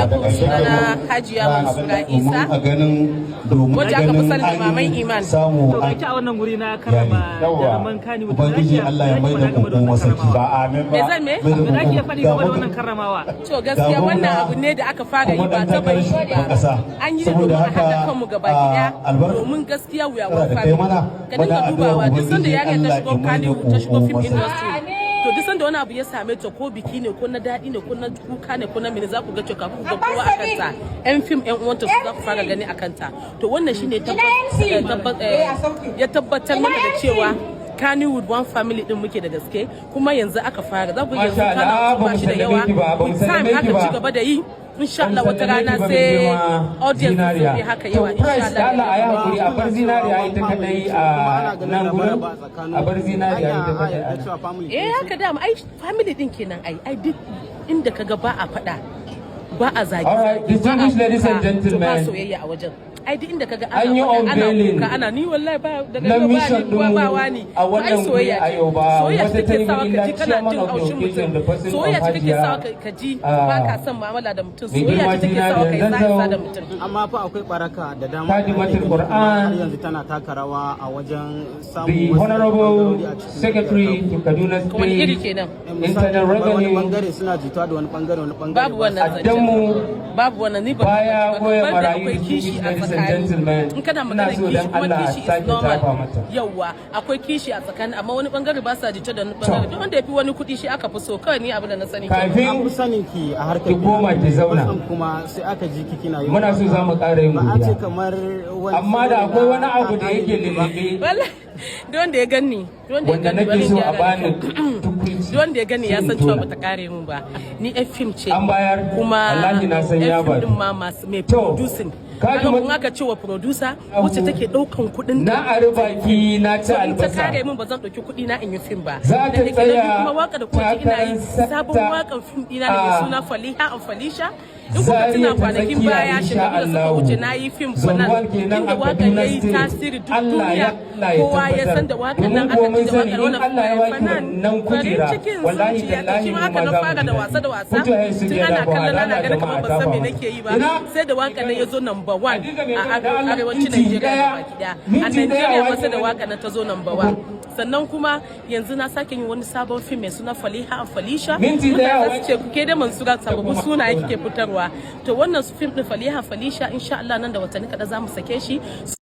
Alaikum, sunana Hajiya Mansura Isa, a ganin domin wacce aka fi ganin sani da Maman an Iman. samu To an ga a wannan guri na karrama jaruman Kannywood. Ubangiji Allah ya mai da kuku masaki. Ba amin Me ba. zan me? Mai da Me za ki iya kuku. faɗi game da wannan karramawa? To, gaskiya wannan abu ne da aka fara yi kuma ba dan taɓa yi takarar shugaban ba. ƙasa. An yi ne Saboda domin a haka, haɗa kanmu gaba ɗaya, domin gaskiya we are one da kai family. mana, Ka dinga muna dubawa addu'a duk sanda Ubangiji yarinya ta Allah shigo ya mai da Kannywood, ta shigo kuku film masaki. industry, to duk sanda wani abu ya same ta, ko biki ne, ko na daɗi ne, ko na kuka ne, ko na mene, za ku ga cewa kafin ku ga kowa a kanta, yan fim yan uwanta su za ku fara gani a kanta. To wannan shine ya tabbatar mana da cewa Kannywood one family din muke da gaske. Kuma yanzu aka fara, za ku ga yanzu Masha Allah, Kannywood ba ba mu shi da yawa. sallame ki ba, ba mu With time sallame ki aka ba. ci gaba da yi, insha Allah Ba mu wata sallame rana ki ba, mai sai girma audience sun Zinariya. fi haka To, yawa, insha Price, da Allah a yi Allah. hakuri, a bar Zinariya ita kadai a nan gurin. A bar Zinariya ita kadai a nan. Eh, haka dama ai family din kenan. Ai duk inda kaga ba a faɗa, ba a zagi, All right, distinguished ladies and gentlemen. to ba soyayya a wajen. Ai duk inda kaga ana An yi faɗa, ana unveiling kuka, ana ni wallahi ba daga na yau ba mission ni ba ba ɗinmu wani, a to ai wannan guri soyayya a ce. yau ba Soyayya ce wata take ta sawa yi ka ji illa kana chairman jin of the haushin occasion, mutum. the person Soyayya of ce take Hajiya, sawa ka ji ba ka son mu'amala da mutum. mai Soyayya girma ce take sawa kai Zinariya sa Zazzau, da mutum. Amma fa akwai baraka da dama Khadimatul da ake gani Quran, kuma har yanzu tana taka rawa a wajen samun the wasu Honorable bangarori a cikin Secretary to Kaduna Kuma wani iri State kenan? Misali, Internal kamar wani Revenue, bangare suna jituwa da wani bangare, wani bangare Babu ba wannan su. zancen. Addanmu Babu wannan, ni ba baya goya ban da marayu, akwai kishi a ladies and tsakani. gentlemen. In kana Ina maganar so kishi dan kuma, Allah a kishi is sake normal. tafa mata. Yawwa, akwai kishi a tsakani, amma wani bangare ba sa jita da wani bangare. Duk wanda ya fi wani kuɗi shi aka fi so kawai. Ni abin da na sani kenan. An fi Kafin sanin ki a harkar ki koma ki zauna, kwatsam kuma sai aka ji ki kina yin muna so za mu ƙara yin ba a ce godiya. kamar wani Amma da akwai wani abu da yake ba. lullube Wallahi duk wanda ya ganni, duk wanda ya wanda gani, nake bari in so a gyara bani da kyau. tukuici. Duk wanda ya gani ya Sai in san cewa tona. bata kare mun ba. Ni yan fim ce. An bayar, Kuma wallahi na san ya yan fim bari. din ma masu mai To, producing. ka Kaga ji kun aka ce wa producer, wacce take daukan kuɗin Na ari baki na ci to in ta albasa. kare min, ba zan ɗauki kuɗi na in yi fim ba. Za ta Da nake na biyu tsaya kuma, waka da kuma ina yi, takarar sabon sakta wakan fim ɗina da mai a suna Faliha and Falisha. In kuka Zaria tuna ta kwanakin tsakiya, baya, insha shekaru da suka Allah. wuce, na yi fim Zone Fanan one kenan inda a wakan Kaduna ya yi State. tasiri duk Allah duniya. ya Allah ya Kowa ya tabbatar. san da wakan nan, Domin aka kuwa ji mun da sani wakar in wannan Allah ya baki Fanan wannan farin kujera, cikin wallahi zuciya. To tallahi shi ma mu haka ma na za mu fara ji da wasa da daɗi. wasa, Put your hands tun together ana for kallon Allah, ana ganin kamar jama'a, ban san me tafa mata. nake yi ba, Ina? sai da wakan nan ya zo number one Hadiza mai a kyau, da Allah, arewacin minti Najeriya ɗaya, gaba ɗaya, a minti ɗaya Najeriya a ma sai da wake wakan nan ta zo number one. Sannan kuma yanzu na sake yin wani sabon fim mai suna Faliha and Falisha. Minti Mutane ɗaya za su ce ke da Mansura sababbin sunaye kike fitarwa. To wannan fim din Faliha and Falisha, insha Allah nan da watanni kaɗan za mu sake shi.